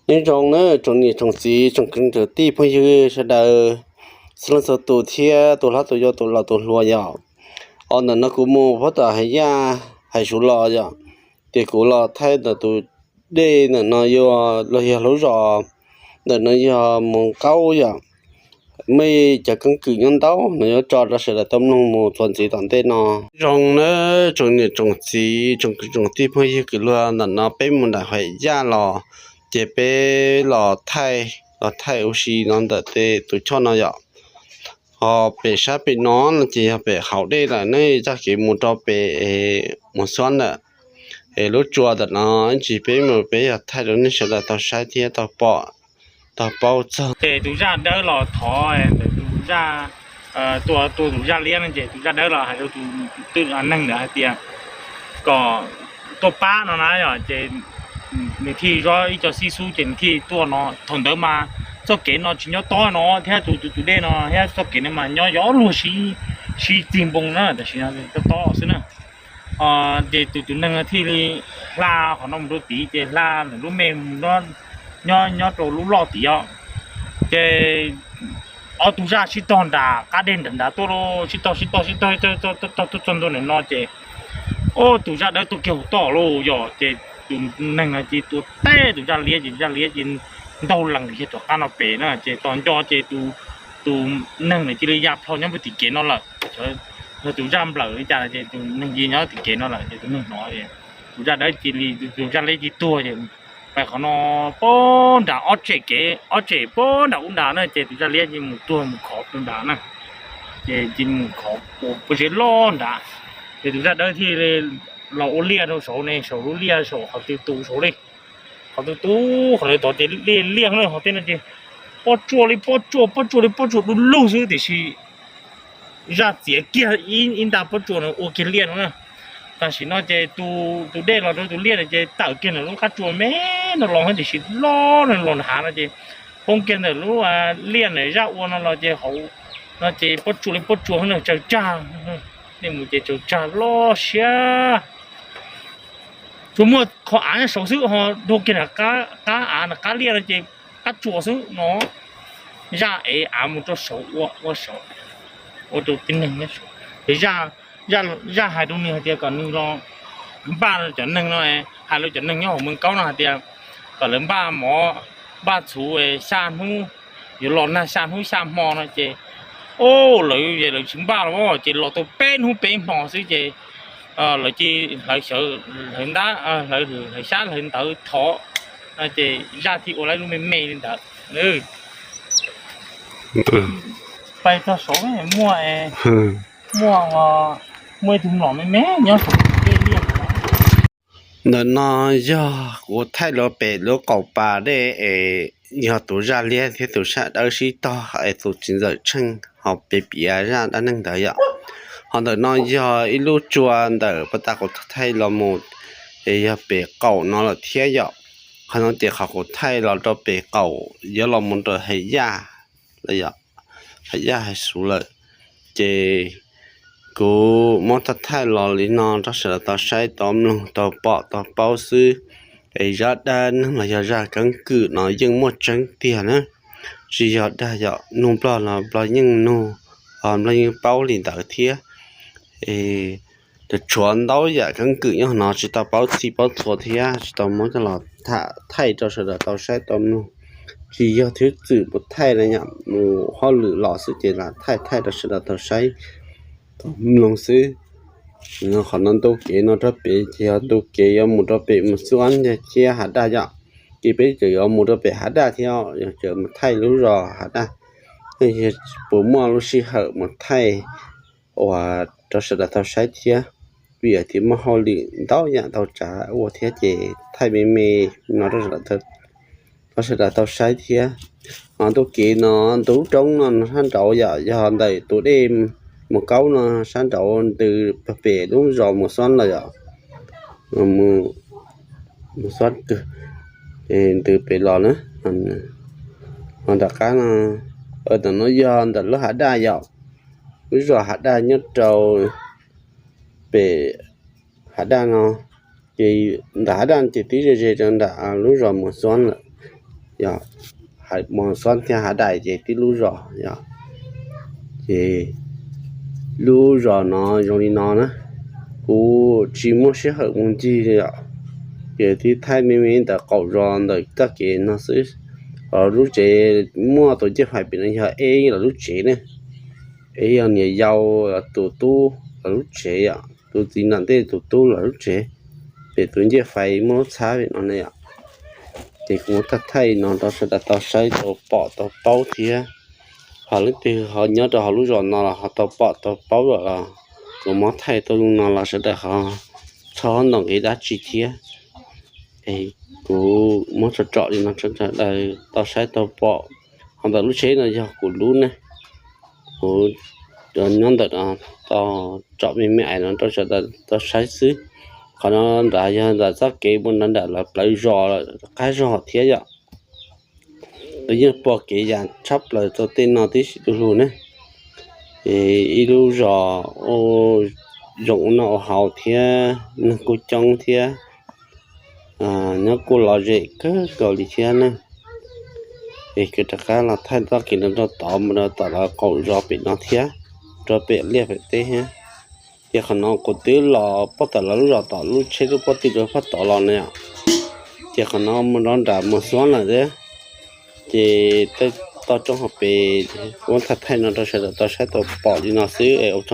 Nyob zoo nawb tsoom niam tsoom txiv tsoom kwv tsoom tij phooj ywg sawv daws, txhua leej txhua tus thiab tus hlob tus yau tus laus tus hluas yom. Os, ntawm no kuv mus pab tom hais yaj hais suv los yom, ces kuv los thaij ntawm tus dej ntawm no yuav los yog lub zos ntawm no yog Moos Kaub yom. Muaj cov keeb kwm nyob ntau no yuav tso rau sawv daws tau mloog mus txuas ntxiv tom ntej no. Zoo nawb tsoom niam tsoom txiv tsoom kwv tsoom tij phooj ywg kwv luag, ntawm no peb mus nram hais yaj los, ces peb los thaij, los thaij ua si no ntawm tus choj no yom. Ho pem sab pem no no ces yog pem hauv dej lawm ne, txoj kev mus rau pem Moos Xuab ntawm es lub tsua ntawm no, ib ntsis peb mus peb yog thaij rau nej sawv daws tau saib thiab tau pom, tau paub txog. Ces tus zaj dawb los thov ntawm tus zaj, tua tua tus zaj liab no ces tus zaj dawb los hais rau tus neeg ntawd hais tias kom tuaj pab no na yom, ces nws thiaj zov ib co xib xub ces nws thiaj tuaj no. Thaum ntawd mas txoj kev no tsis nyob tob no thiab tus tus dej no thiab txoj kev no mas nyob yov luag sib txig npoo na, tam sim no tob tob xwb na. Ces tus tus neeg thiaj li hla qhov no mus rau tid ces hla nws lub me mus nyob rau lub loj tid os. Ces ob tug zaj sib tog nram qab dej nram nrad tuaj, sib tog sib tog sib tog tuaj txog ntua ntawm no ces, o, tus zaj dawb tuaj kiag hauv toj lauj yom, ces tus neeg no ces tua teb tus zaj liab ces zaj liab ces ntaug lees kiag rov qab no pem na, ces tos nco ces tus neeg no cia li ya plho nyob puag tim kev no lawm. Yog tus zaj nplawm li cas ces tus neeg cia li nyob tim kev no lawm ces tus neeg hnov, tus zaj dawb cia li, tus zaj liab cia li tuag ces pais qhov no pab nram ob tsem kev, ob tsem pab nram ub nrad na, ces tus zaj liab cia li mus tuag mus khov rau nrad na. Ces cia li mus khov ua pob zeb loj nrad, ces tus zaj dawb thiaj li los ua liaj rau saud ne, saud lub liaj saud qhov twg tu saud li, qhov twg tu qhov lawv tod ces liaj liaj no, qhov tej no ces pob tsuas li pob tsuas, pob tsuas li pob tsuas du lug xwb tiam sis zaj txiav kiag ib nta pob tsuas no ua kiag liaj no na. Tam sim no ces tus dej los rau tus liaj no ces tawm kiag ntawm lub qab tsuas me no los tiam sis loj no los nram hav no ces poob kiag ntawm lub liaj ntawm zaj ua no los ces hauv no ces pob tsuas li pob tsuas no tsaws tsag, nej mus ces tsaws tsag loj siab. Tsuas muaj qhov av nyob saud xwb ho dhau kiag nram qab av nram qab liaj no ces qab tsuas xwb no. Zaj ev av mus rau saud ua, ua saud, ua rau tib neeg nyob saud. Ces zaj hais rau nws hais tias kom nws los npaj cov neeg no, hais rau cov neeg nyob hauv Moos Kaub no hais tias kom lawv npaj mov npaj txhuv xya hnub, yuav los nag xya hnub xya hmo no ces, o, lawv lawv tsis npaj los ces los tau peb hnub peb hmo xwb ces lawv cia li hlawv xyawv hlawv ntab, hlawv xyab hlawv ntawv thov, ces zaj thiaj ua lawv lub me me li ntawd. Pais txog saud muaj, muaj, muaj ib tug mlom me me nyob saum dej liaj. Ntawm no yog kuv thaij los pem lub qaum pas dej es yog tus zaj liab thiab tus zaj dawb sib tog es tus txiv ntxawm tsheej ho pem piav zaj dab neeg ntawd yom. Ho ntawm no yog ib lub tsua ntawm pas tas kuv thaij los mus es yog pem qaum no lawm thiab yom. Qhov no ces qhov kuv thaij los rau pem qaum yuav los mus rau hais yaj lawm yom, hais yaj hais suv lawm. Ces kuv muab thaij thaij los li no rau sawv daws tau saib tau mloog tau pom tau paub xwb. Es zaj dab neeg los yog zaj keeb kwm no yeej muaj tseeb tiag na, tsis yog dag yom, nug Nplog los Nplog yeej nug, Nplog yeej paub li ntawd thiab. Es tshuav ntau yam keeb kwm nyob no tsis tau paub txhij paub txhua thiab tsis tau muab coj los thaij rau sawv daws tau saib tau mloog. Tsis yog thwb txwm mus thaij na yom, mus hauj lwm los xwb ces lam thaij thaij rau sawv daws tau saib tau mloog xwb. Qhov no ntu kev no rau pem ces yog ntu kev yuav mus rau pem mus Xuab Ntag thiab Hav Daj yom. Ces peb tseem yuav mus rau pem Hav Daj thiab, yog tseem mus thaij lub zos Hav Daj, puas muaj lub sij hawm mus thaij uas rau sawv daws tau saib thiab. Vim tias muaj hauj lwm ntau yam ntau tsav ua thiab ces thaij me me no rau sawv daws, rau sawv daws tau saib thiab. Ho ntu kev no, ntu roob no sab nraud yom, yog ntawm tus dej Mus Kaub no sab nraud ntws pem lub zos Mus Xuab los yom, Mus Xuab ntws pem los na. Ho nram qab no, ntawm no yog ntawm lub Hav Daj yom, lub zos Hav Daj nyob rau pem Hav Daj no, ces ntawm Hav Daj ces twb ze ze rau nram lub zos Mus Xuab lawm. yog, Mos Xob thiab Hav Daim ces tib lub zos yom. Ces lub zos no zoo li no na, kuv tsis muaj sij hawm mus ncig li os, ces twb thaij me me ntawm qaum zos ntawm txoj kev no xwb. Lub tsev muaj tus ncej fais pem no yog Eb lawv lub tsev ne, Eb yog niam yau tus tub lawv lub tsev yom, tus txiv nram ntej tus tub lawv lub tsev, pem tus ncej fais muaj lub txhab pem no ne yom. Ces kuv muab thaij thaij no rau sawv daws tau saib tau pom tau paub thiab. Ho leej twg ho nyob rau hauv lub zos no los ho tau pom tau paub lawm los kuv muab thaij tau zoo no los sawv daws ho txhob ntoo nqi dab tsi thiab. Es kuv muab tsom tsom li no rau sawv daws tau saib tau pom. Ho ntawm lub tsheb no yog kuv lub ne, kuv nyob ntawm no tau tsom me me ais no rau sawv daws tau saib xwb. Qhov no nrad yog ntawm txoj kev mus nram lawv plawv zos qab zog thiab yom. Lawv yeej pom kev yam tshaj plaws rau tej no tib si du lug ne. Ib lub zos zoo ua noj ua haus thiab neeg kuj coob thiab, nyob kuj lom zem kawg nkaus li thiab ne. Es kuv rov qab los thaij txoj kev no rau tod mus rau tom lawv qaum zos pem no thiab, rau pem liaj pem teb thiab. Ces qhov no kuv twb los pog tom lawv lub zos tom lub tsheb lub pob tw rau pog tod los ne. Ces qhov no mus rau nram Mos Xob lawm thiab. Ces toj roob hauv pes kuv thaij thaij no rau sawv daws tau saib tau pom li no xwb es ua